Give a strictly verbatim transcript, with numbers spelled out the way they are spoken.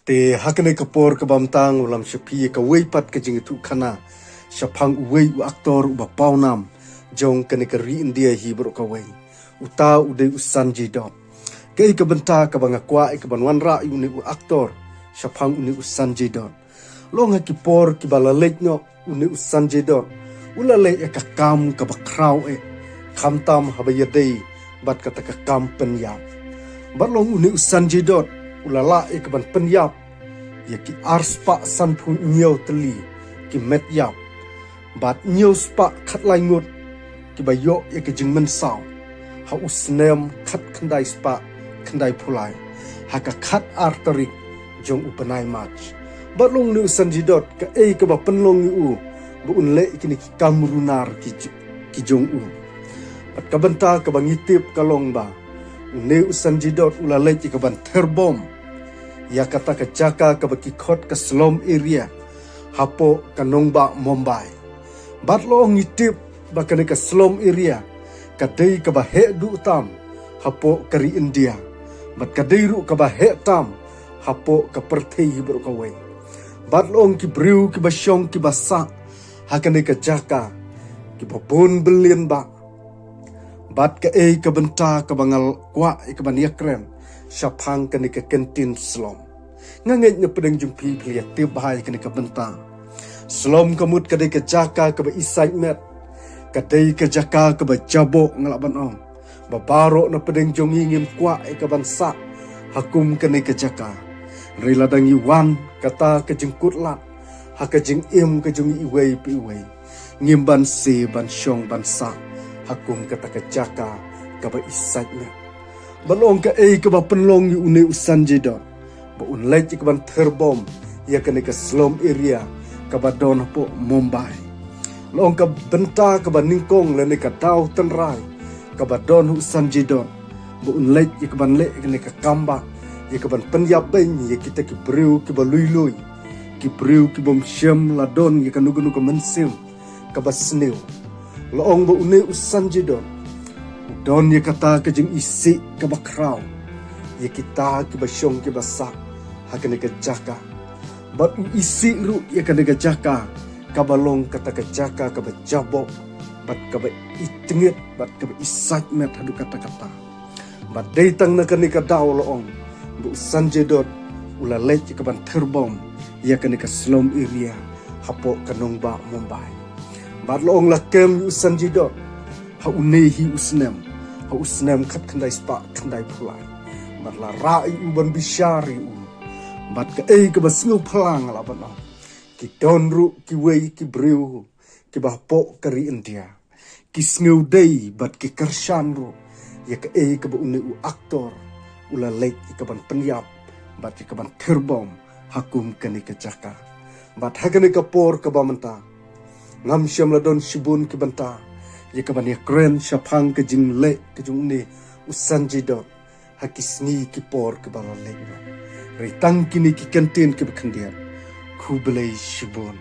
Te ha kane ka por kaba mynta nga lam sha phi ïa kawei pat ka jingïathuhkhana shaphang uwei u actor uba pawnam jong kane ka ri India hi baroh kawei. Uta u dei u Sanjay Dutt. Kaei ka bynta kaba nga kwah ïa kaban wanrah ïa une u actor shaphang une u Sanjay Dutt? Long ha ki por kiba la leit noh une u Sanjay Dutt u la leh ïa ka kam kaba khraw eh, khamtam haba ïadei bad kata ka kam pynïap. Bad long une u Sanjay Dutt u la lah ïa kaban pynïap ïa ki arspah sanphew hynñiew tylli ki met ïap bad hynñiew spah khatlai ngut kiba ïoh ïa ka jingmynsaw ha u snem khatkhyndai spah khyndaiphew lai ha ka khatar tarik jong u bnai March. Bad long une u Sanjay Dutt kaei kaba pynlong ïa u ba un leh kine ki kam runar ki, ki jong u? Bad ka bynta kaba ngi tip ka long ba une u Sanjay Dutt u la leit ïa kaban ther bom ïa kata ka jaka kaba ki khot ka slum area hapoh ka nongbah Mumbai. Bad long ngi tip ba kane ka slum area ka dei kaba heh duh tam hapoh ka ri India bad ka dei ruh kaba heh tam hapoh ka pyrthei hi baroh kawei. Bad long ki briew kiba shong kiba sah ha kane ka jaka kiba bun byllion bah. Bad kaei ka bynta kaba nga kwah ïa kaban ïakren shaphang kane ka kyntien slum? Nga ngeit na pdeng jong phi phi ïa tip bha ïa kane ka bynta. Slum ka mut ka dei ka jaka kaba isaitmet, ka dei ka jaka kaba jaboh nga lah ban ong ba baroh na pdeng jong ngi ngim kwah ïa kaban sah ha kum kane ka jaka. Hynrei lada ngi wan kata ka jingkut lad ha ka jingim ka jong ngi iwei pa iwei, ngim banse ban shong ban sah ha kum kata ka jaka kaba isaitmet. Bad long kaei kaba pynlong ïa une u Sanjay Dutt ba un leit ïa kaban ther bom ïa kane ka slum area kaba don hapoh Mumbai? Long ka bynta kaba nyngkong lane ka daw tynrai kaba don ha u Sanjay Dutt ba un leit ïa kaban leh ïa kane ka kam bah, ïa kaban pynïap beiñ ïa kita ki briew kiba lui lui, ki briew kibym shym la don ïa kano kano ka mynsiem kaba sniew. Long ba une u Sanjay Dutt u don ïa kata ka jingisih kaba khraw ïa kita kiba shong kiba sah ha kane ka jaka. Bad u isih ruh ïa kane ka jaka kaba long kata ka jaka kaba jaboh bad kaba itngit bad kaba isaitmet haduh katta katta. Bad dei tang na kane ka daw long ba u Sanjay Dutt u la leit ïa kaban ther bom ïa kane ka slum area hapoh ka nongbah Mumbai. Bad long la kem ïa u Sanjay Dutt ha une hi u snem, ha u snem khatkhyndai spah khyndaiphew lai. Bad la rah ïa u ban bishar ïa u. Bad kaei kaba sngewphylla nga lah ban ong, ki don ruh kiwei ki briew kiba hapoh ka ri India ki sngewdei bad ki kyrshan ruh ïa kaei kaba une u actor u la leit ïa kaban pynïap bad ïa kaban ther bom ha kum kane ka jaka. Bad ha kane ka por kaba mynta ngam shym la don shibun ki bynta ïa kaban ïakren shaphang ka jingleh ka jong une u Sanjay Dutt ha ki sngi ki por kiba la leit noh. Hynrei tang kine ki kyntien kiba khyndiat. Khublei shibun.